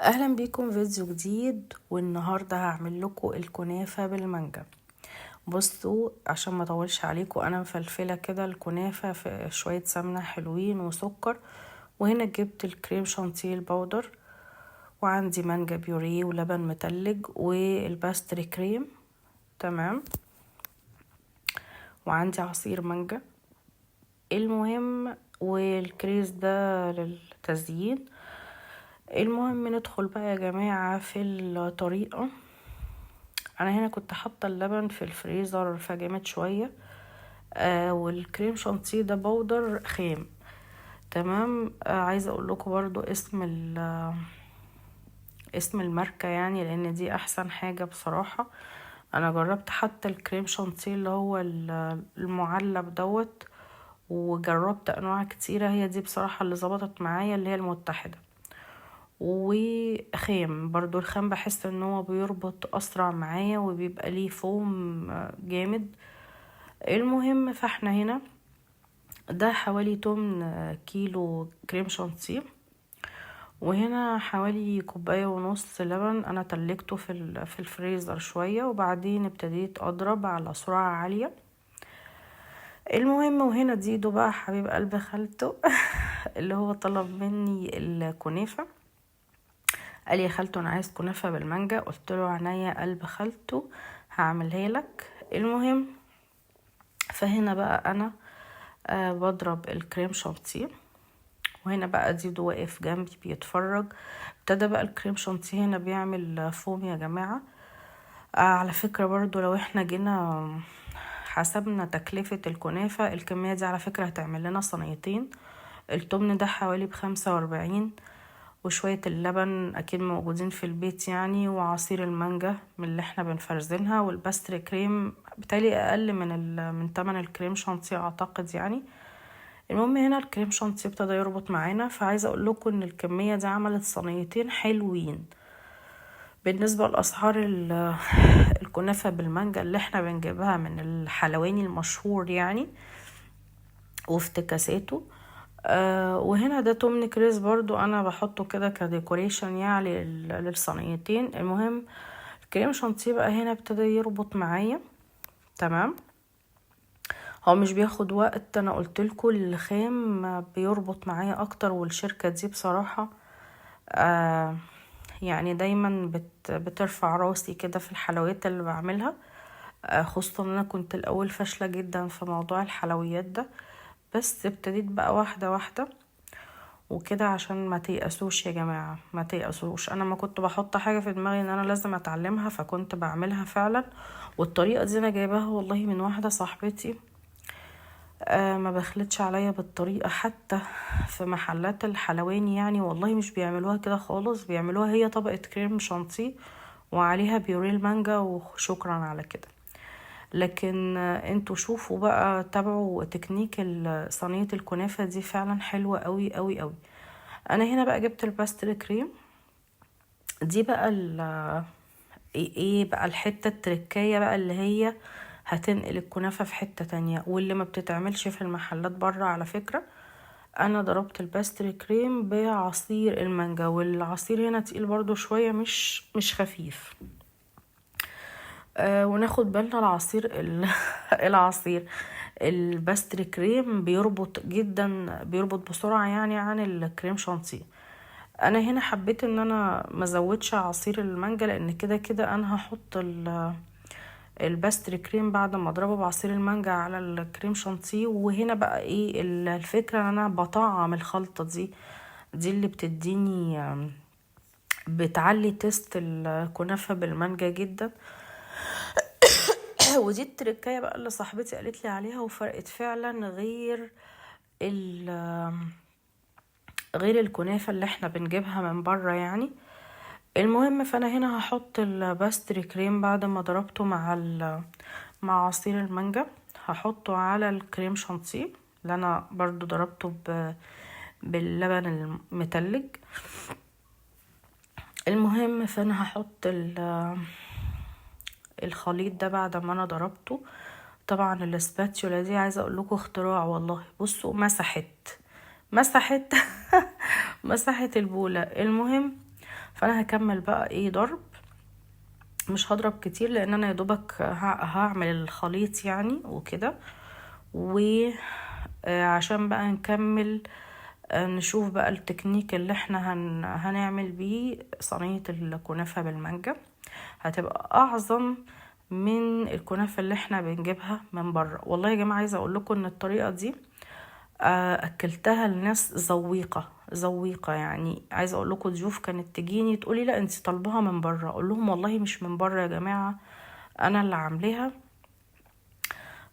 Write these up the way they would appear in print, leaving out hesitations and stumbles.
اهلا بيكم فيديو جديد. والنهارده هعمل لكم الكنافه بالمانجا. بصوا عشان ما اطولش عليكم، انا مفلفله كده الكنافه في شوية سمنه حلوين وسكر، وهنا جبت الكريم شانتيه ال powder، وعندي مانجا بيوريه ولبن متلج وال pastry cream، تمام، وعندي عصير مانجا. المهم والكريز ده للتزيين. المهم ندخل بقى يا جماعة في الطريقة. انا هنا كنت حاطة اللبن في الفريزر فجمد شوية، والكريم شانتيه ده powder خام، تمام. عايزة اقول لكم برضو اسم الماركة يعني، لان دي احسن حاجة بصراحة. انا جربت حتى الكريم شانتيه اللي هو المعلب دوت، وجربت انواع كتيرة، هي دي بصراحة اللي ظبطت معايا، اللي هي المتحدة. وخام برضو، الخام بحس ان هو بيربط اسرع معايا وبيبقى ليه فوم جامد. المهم فاحنا هنا ده حوالي 8 كيلو كريم شانتيه، وهنا حوالي كوباية ونص لبن انا تلجته في الفريزر شوية، وبعدين ابتديت اضرب على سرعة عالية. المهم وهنا ديدو بقى حبيب قلب خالته اللي هو طلب مني الكنافة، قال لي يا خالته انا عايز كنافة بالمانجا، قلت له عينيا قلب خالته هعملها لك. المهم فهنا بقى انا بضرب الكريم شانتيه، وهنا بقى ديدو واقف جنبي بيتفرج. ابتدى بقى الكريم شانتيه هنا بيعمل فوم يا جماعة. على فكرة برضو لو احنا جينا حسبنا تكلفة الكنافة، الكمية دي على فكرة هتعمل لنا صينيتين. التمن ده حوالي ب45، وشوية اللبن أكيد موجودين في البيت يعني، وعصير المانجا من اللي احنا بنفرزنها، وال pastry cream بالتالي أقل من تمن الكريم شانتيه أعتقد يعني. المهم هنا الكريم شانتيه ابتدى يربط معانا، فعايزة أقول لكم إن الكمية دي عملت صينيتين حلوين بالنسبة لأسعار الكنافة بالمانجا اللي احنا بنجيبها من الحلواني المشهور يعني وافتكاساته. وهنا ده تمن كريز برضو انا بحطه كده ك decoration يعني للصينيتين. المهم الكريم شانتيه بقى هنا ابتدى يربط معايا، تمام. هو مش بياخد وقت، انا قلت لكم الخام بيربط معايا اكتر، والشركة دي بصراحة يعني دايما بترفع راسي كده في الحلويات اللي بعملها، خصوصا انا كنت الاول فاشلة جدا في موضوع الحلويات ده، بس ابتديت بقى واحدة واحدة وكده، عشان ما تيأسوش يا جماعة، ما تيأسوش. انا ما كنت بحط حاجة في دماغي ان انا لازم اتعلمها، فكنت بعملها فعلا. والطريقة دي انا جايباها والله من واحدة صاحبتي، ما بخلتش عليا بالطريقة، حتى في محلات الحلواني يعني والله مش بيعملوها كده خالص، بيعملوها هي طبقة كريم شانتيه وعليها بيوريه المانجا وشكرا على كده. لكن انتوا شوفوا بقى، تابعوا تكنيك صينية الكنافة دي، فعلا حلوة قوي قوي قوي. انا هنا بقى جبت ال pastry cream دي بقى ايه بقى الحتة التركية بقى اللي هي هتنقل الكنافة في حتة تانية، واللي ما بتتعملش في المحلات برا على فكرة. انا ضربت ال pastry cream بعصير المانجا، والعصير هنا تقيل برضو شوية، مش خفيف. وناخد بالنا العصير العصير ال pastry cream بيربط جدا، بيربط بسرعة يعني عن الكريم شانتيه. انا هنا حبيت ان انا ما ازودش عصير المانجا، لان كده كده انا هحط ال pastry cream بعد ما اضربه بعصير المانجا على الكريم شانتيه. وهنا بقى ايه الفكرة، ان انا بطعم الخلطة دي اللي بتعلي taste الكنافة بالمانجا جدا. ودي التركاية بقى اللي صاحبتي قالت لي عليها، وفرقت فعلا غير الكنافة اللي احنا بنجيبها من بره يعني. المهم فانا هنا هحط ال pastry cream بعد ما ضربته مع عصير المانجا، هحطه على الكريم شانتيه اللي انا برضو ضربته باللبن المتلج. المهم فانا هحط الخليط ده بعد ما انا ضربته. طبعا ال spatula دي عايزه اقول لكم اختراع والله، بصوا مسحت مسحت البوله. المهم فانا هكمل بقى ايه ضرب، مش هضرب كتير لان انا يدوبك هعمل الخليط يعني وكده. وعشان بقى نكمل نشوف بقى التكنيك اللي احنا هنعمل بيه صينية الكنافة بالمانجا. هتبقى اعظم من الكنافة اللي احنا بنجيبها من بره. والله يا جماعة عايزة اقول لكم ان الطريقة دي اكلتها لناس ذويقة ذويقة، يعني عايزة اقول لكم ضيوف كانت تجيني تقولي لا انتي طالباها من بره، اقول لهم والله مش من بره يا جماعة، انا اللي عاملاها.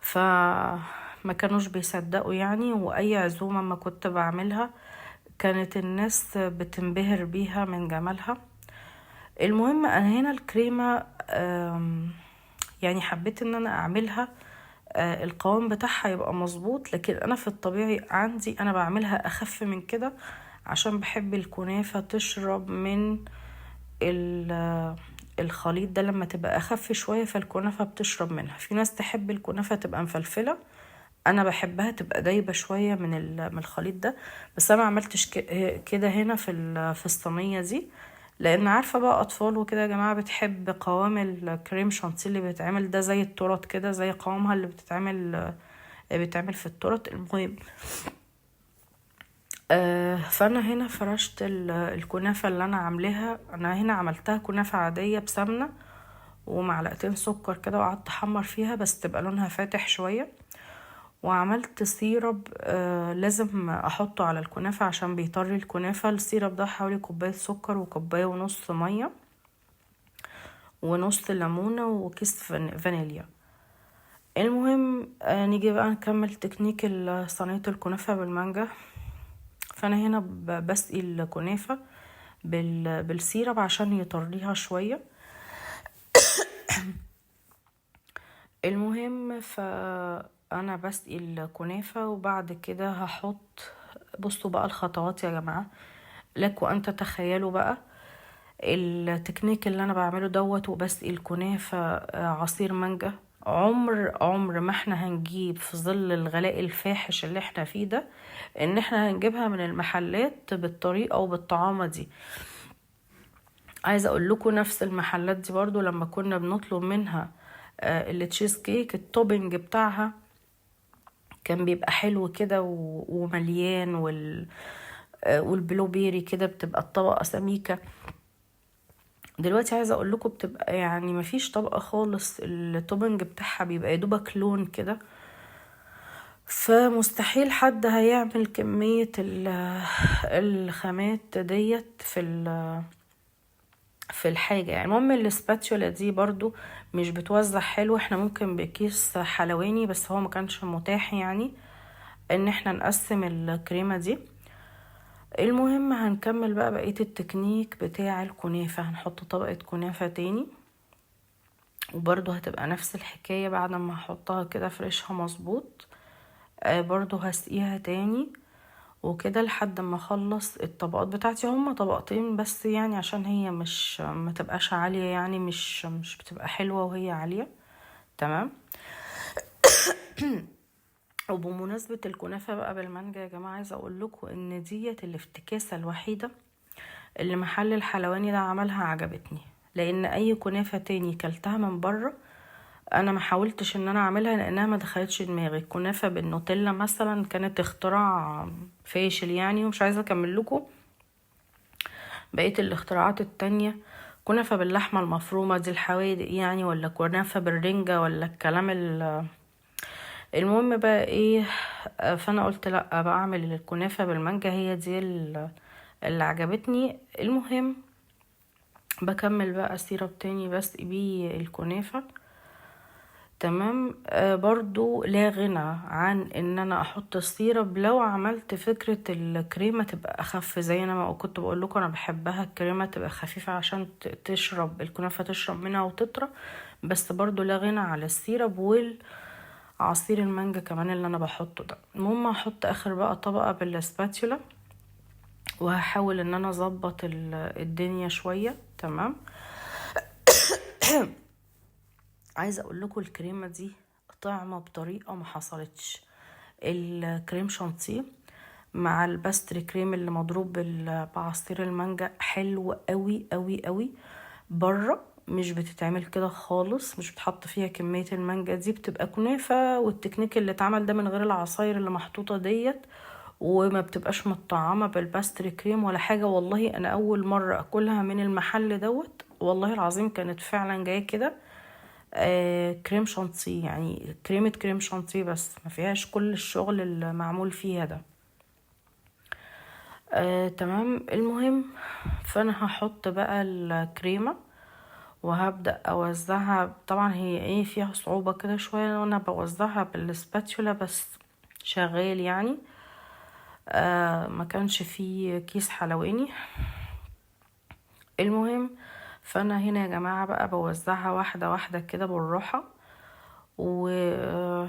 فما كانوش بيصدقوا يعني. واي عزومة ما كنت بعملها كانت الناس بتنبهر بيها من جمالها. المهم انا هنا الكريمة يعني حبيت ان انا اعملها القوام بتاعها يبقى مظبوط، لكن انا في الطبيعي عندي انا بعملها اخف من كده عشان بحب الكنافة تشرب من الخليط ده. لما تبقى اخف شوية فالكنافة بتشرب منها. في ناس تحب الكنافة تبقى مفلفلة، انا بحبها تبقى دايبة شوية من الخليط ده. بس انا ما عملتش كده هنا في الصينية دي، لان عارفة بقى اطفال وكده يا جماعة بتحب قوام الكريم شانتيه اللي بيتعمل ده زي التورت كده، زي قوامها اللي بيتعمل في التورت. المهم فانا هنا فرشت الكنافة اللي انا عاملاها. انا هنا عملتها كنافة عادية بسمنة ومعلقتين سكر كده، وقعدت احمر فيها بس تبقى لونها فاتح شوية. وعملت syrup لازم احطه على الكنافة عشان بيطري الكنافة. ال syrup ده حوالي كوباية سكر وكوباية ونص مية ونص ليمونة وكيس فانيليا. المهم نيجي بقى نكمل تكنيك صينية الكنافة بالمانجا. فانا هنا بسقي الكنافة بال syrup عشان يطريها شوية. المهم فانا بسقي الكنافة، وبعد كده هحط، بصوا بقى الخطوات يا جماعة، لكم ان تتخيلوا بقى التكنيك اللي انا بعمله دوت. وبسقي الكنافة عصير مانجا. عمر ما احنا هنجيب في ظل الغلاء الفاحش اللي احنا فيه ده ان احنا هنجيبها من المحلات بالطريقة وبالطعامة دي. عايزة اقول لكم نفس المحلات دي برضو لما كنا بنطلب منها ال cheesecake، ال topping بتاعها كان بيبقى حلو كده ومليان، وال blueberry كده بتبقى الطبقة سميكة. دلوقتي عايزة اقول لكم بتبقى مفيش طبقة خالص، ال topping بتاعها بيبقى يدوبك لون كده. فمستحيل حد هيعمل كمية الخامات ديت في الحاجة يعني. المهم ال spatula دي برضو مش بتوزع حلو، احنا ممكن بكيس حلواني بس هو ما كانش متاح ان احنا نقسم الكريمة دي. المهم هنكمل بقى بقية التكنيك بتاع الكنافة. هنحط طبقة كنافة تاني، وبرضو هتبقى نفس الحكاية بعد ما هحطها كده فريشها مظبوط، برضو هسقيها تاني وكده لحد ما اخلص الطبقات بتاعتي. هما طبقتين بس عشان هي مش ما تبقاش عالية، يعني مش بتبقى حلوة وهي عالية. تمام. وبمناسبة الكنافة بقى بالمانجا يا جماعة، عايزة اقول لكم ان ديت الافتكاسة الوحيدة اللي محل الحلواني ده عملها عجبتني، لان اي كنافة تاني كلتها من بره انا ما حاولتش ان انا اعملها لانها ما دخلتش دماغي. الكنافة بالنوتيلا مثلا كانت اختراع فاشل ومش عايزة اكمل لكم بقية الاختراعات التانية. كنافة باللحمة المفرومة دي الحوادق ولا كنافة بالرنجة ولا الكلام المهم بقى ايه. فانا قلت لا بقى اعمل الكنافة بالمانجا، هي دي اللي عجبتني. المهم بكمل بقى syrup تاني بس بيه الكنافة. تمام. برضو لا غنى عن ان انا احط ال syrup لو عملت فكرة الكريمة تبقى اخف، زي انا ما كنت بقول لكم انا بحبها الكريمة تبقى خفيفة عشان تشرب الكنافة، تشرب منها وتطرى. بس برضو لا غنى على ال syrup والعصير المانجا كمان اللي انا بحطه ده. المهم هحط اخر بقى طبقة بال spatula، وهحاول ان انا اظبط الدنيا شوية. تمام. عايزه اقول لكم الكريمه دي طعمه بطريقه ما حصلتش. الكريم شانتيه مع ال pastry cream اللي مضروب بعصير المانجا، حلو قوي قوي قوي. بره مش بتتعمل كده خالص، مش بتحط فيها كمية المانجا دي، بتبقى كنافة والتكنيك اللي اتعمل ده من غير العصاير اللي محطوطة ديت، وما بتبقاش متطعمة بال pastry cream ولا حاجة. والله انا اول مرة اكلها من المحل دوت، والله العظيم كانت فعلا جاية كده كريم شانتيه، يعني كريمة كريم شانتيه بس ما فيهاش كل الشغل اللي معمول فيها ده. تمام. المهم فانا هحط بقى الكريمة وهبدأ اوزعها. طبعا هي فيها صعوبة كده شوية وانا بوزعها بالسباتشولا، بس شغال يعني. ما كانش فيه كيس حلواني. المهم فانا هنا يا جماعة بقى بوزعها واحدة واحدة كده بالراحة، وغالبا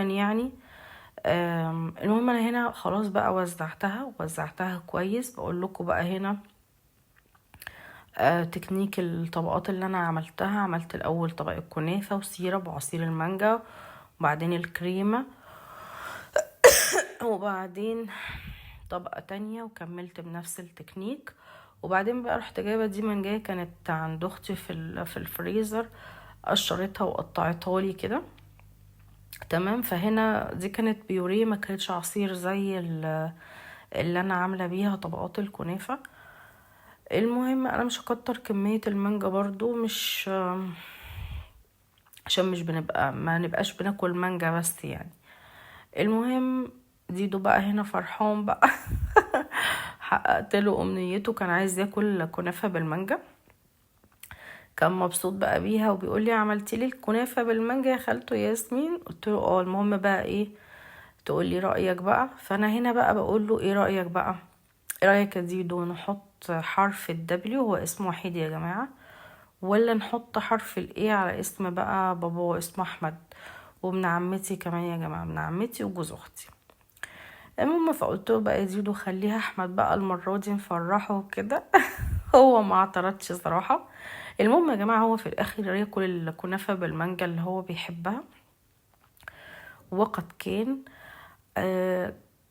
يعني المهم انا هنا خلاص بقى وزعتها كويس. بقول لكم بقى هنا تكنيك الطبقات اللي انا عملتها. عملت الاول طبق الكنافة وسيرب وعصير المانجا، وبعدين الكريمة، وبعدين طبقة تانية، وكملت بنفس التكنيك. وبعدين بقى رحت جايبة دي منجاية كانت عند اختي في الفريزر، قشرتها وقطعتها لي كده. تمام. فهنا دي كانت بيوريه، ما كانتش عصير زي اللي انا عاملة بيها طبقات الكنافة. المهم انا مش هكتر كمية المانجا برضو، مش عشان مش بنبقى ما نبقاش بناكل مانجا بس يعني. المهم ديدو بقى هنا فرحان بقى حققت له امنيته، كان عايز ياكل كنافة بالمانجا، كان مبسوط بقى بيها وبيقول لي عملتي لي الكنافة بالمانجا يا خالته ياسمين؟ قلت له اه. المهم بقى ايه تقول لي رأيك بقى. فانا هنا بقى بقول له ايه رأيك بقى، ايه رأيك يا ديدو نحط حرف ال W، هو اسمه وحيد يا جماعة، ولا نحط حرف ال A على اسم بقى بابا اسمه احمد، وابن عمتي كمان يا جماعة، ابن عمتي وجوز اختي. المهم فقلت له بقى يا ديدو خليها احمد بقى المرة دي نفرحه وكده هو ما اعترضش صراحة. المهم يا جماعة هو في الاخر ياكل الكنافة بالمانجا اللي هو بيحبها، وقد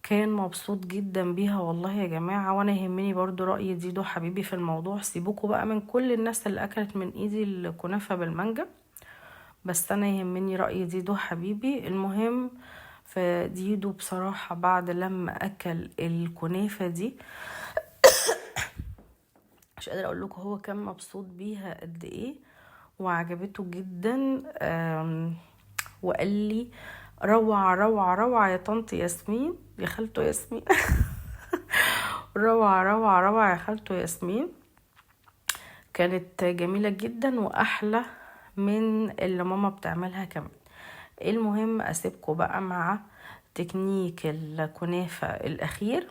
كان مبسوط جدا بيها والله يا جماعة. وانا يهمني برضو رأي ديدو حبيبي في الموضوع. سيبوكوا بقى من كل الناس اللي اكلت من ايدي الكنافة بالمانجا، بس انا يهمني رأي ديدو حبيبي. المهم فديدو بصراحة بعد لما اكل الكنافة دي مش قادرة اقول لكم هو كان مبسوط بيها قد ايه، وعجبته جدا. وقال لي روعة روعة روعة يا طنط ياسمين، يا خالته ياسمين روعة روعة روعة يا خالته ياسمين، كانت جميلة جدا واحلى من اللي ماما بتعملها كمان. المهم اسيبكم بقى مع تكنيك الكنافة الاخير،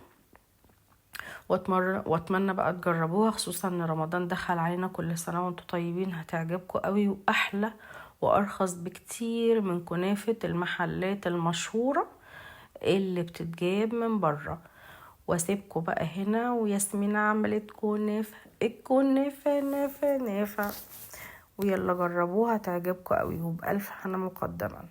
واتمنى بقى تجربوها، خصوصا ان رمضان دخل علينا. كل سنة وانتم طيبين، هتعجبكم قوي واحلى وارخص بكتير من كنافة المحلات المشهورة اللي بتتجاب من بره. واسيبكم بقى هنا، وياسمين عملت كنافة، الكنافة نافة نافة، ويلا جربوها هتعجبكم قوي، وبألف هنا مقدما.